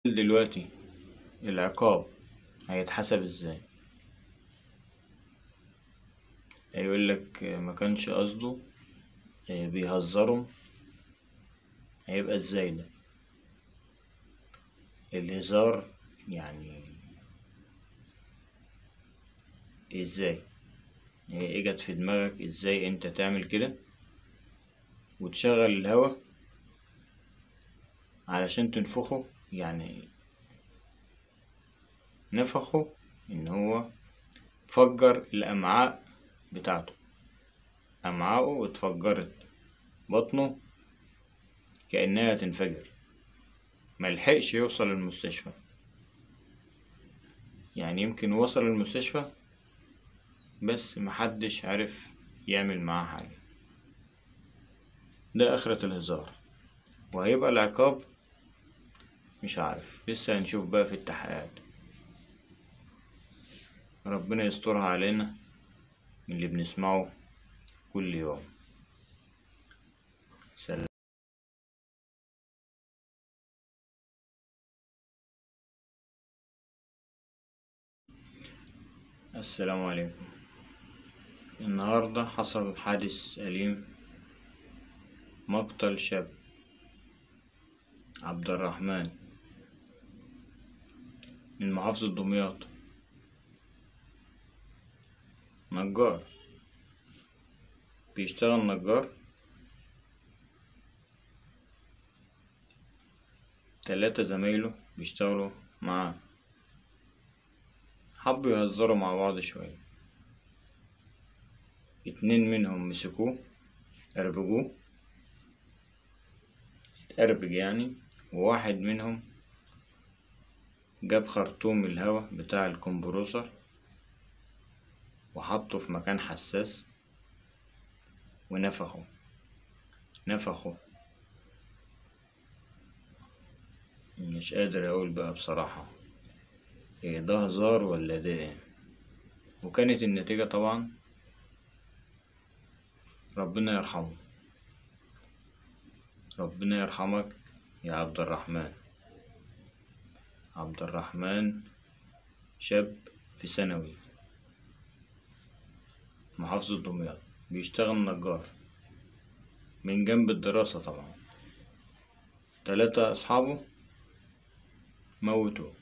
دلوقتي العقاب هيتحسب ازاي؟ هيقول لك ما كانش قصده، بيهزروا. هيبقى ازاي ده الهزار؟ يعني ازاي ايه جت في دماغك؟ ازاي انت تعمل كده وتشغل الهوا علشان تنفخه؟ يعني نفخه ان هو فجر الامعاء بتاعته، امعاءه اتفجرت، بطنه كأنها تنفجر، ملحقش يوصل المستشفى. يعني يمكن وصل المستشفى بس محدش عرف يعمل معاه حاجة. ده آخرة الهزار، وهيبقى العقاب مش عارف، لسه هنشوف بقى في التحقيقات. ربنا يسترها علينا من اللي بنسمعه كل يوم. سلام. السلام عليكم. النهاردة حصل حادث أليم، مقتل شاب عبد الرحمن من محافظة دمياط، نجار، بيشتغل نجار. 3 زمايله بيشتغلوا معاه، حبوا يهزروا مع بعض شوية. 2 منهم مسكوه أربجوه، اتأربج يعني، وواحد منهم جاب خرطوم الهوا بتاع الكمبروسر وحطه في مكان حساس ونفخه. نفخه، مش قادر اقول بقى بصراحة ايه ده، هزار ولا ده ايه؟ وكانت النتيجة طبعا ربنا يرحمه. ربنا يرحمك يا عبد الرحمن. عبد الرحمن شاب في ثانوي محافظة دمياط، بيشتغل نجار من جنب الدراسة طبعا. 3 أصحابه موتوه.